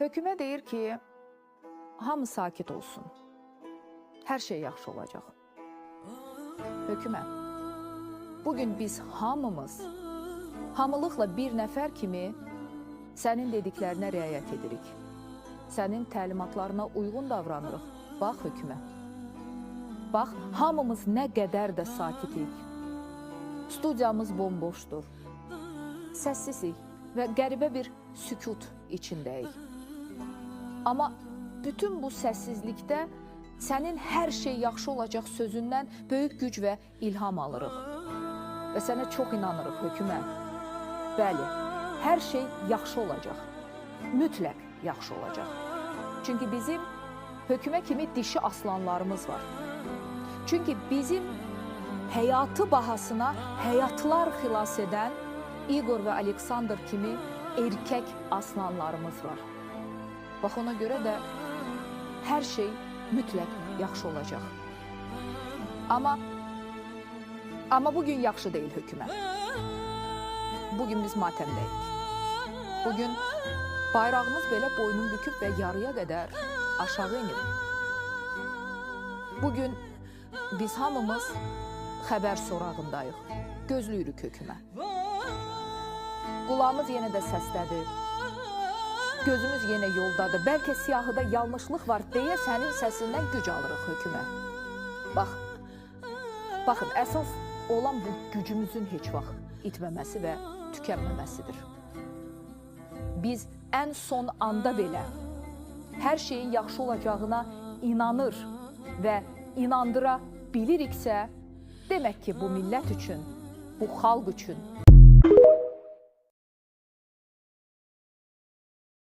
Hökümə deyir ki, hamı sakit olsun. Hər şey yaxşı olacaq. Hökümə, bugün biz hamımız, hamılıqla bir nəfər kimi sənin dediklərinə riayət edirik. Sənin təlimatlarına uyğun davranırıq. Bax hökümə. Bax, hamımız nə qədər də sakitik. Studiyamız bomboşdur. Səssizik və qəribə bir sükut içindəyik. Amma bütün bu səssizlikdə sənin hər şey yaxşı olacaq sözündən böyük güc və ilham alırıq. Və sənə çox inanırıq hökümə. Bəli, hər şey yaxşı olacaq. Mütləq yaxşı olacaq. Çünki bizim hökümə kimi dişi aslanlarımız var. Çünki bizim həyatı bahasına həyatlar xilas edən Igor və Aleksandr kimi erkək aslanlarımız var. Bax ona görə də hər şey mütləq yaxşı olacaq. Amma bugün yaxşı deyil hökümə. Bugün biz matəmdəyik. Bugün bayrağımız belə boynunu büküb və yarıya qədər aşağı inib. Bugün biz hamımız xəbər sorağındayıq. Gözləyirik hökümə. Qulağımız yenə də səslədir. Gözümüz yenə yoldadır. Bəlkə siyahıda yanlışlıq var deyə sənin səsindən güc alırıq hökümə. Bax, baxın, əsas olan bu gücümüzün heç vaxt itməməsi və tükənməməsidir. Biz ən son anda belə hər şeyin yaxşı olacağına inanır və inandıra biliriksə, demək ki, bu millət üçün, bu xalq üçün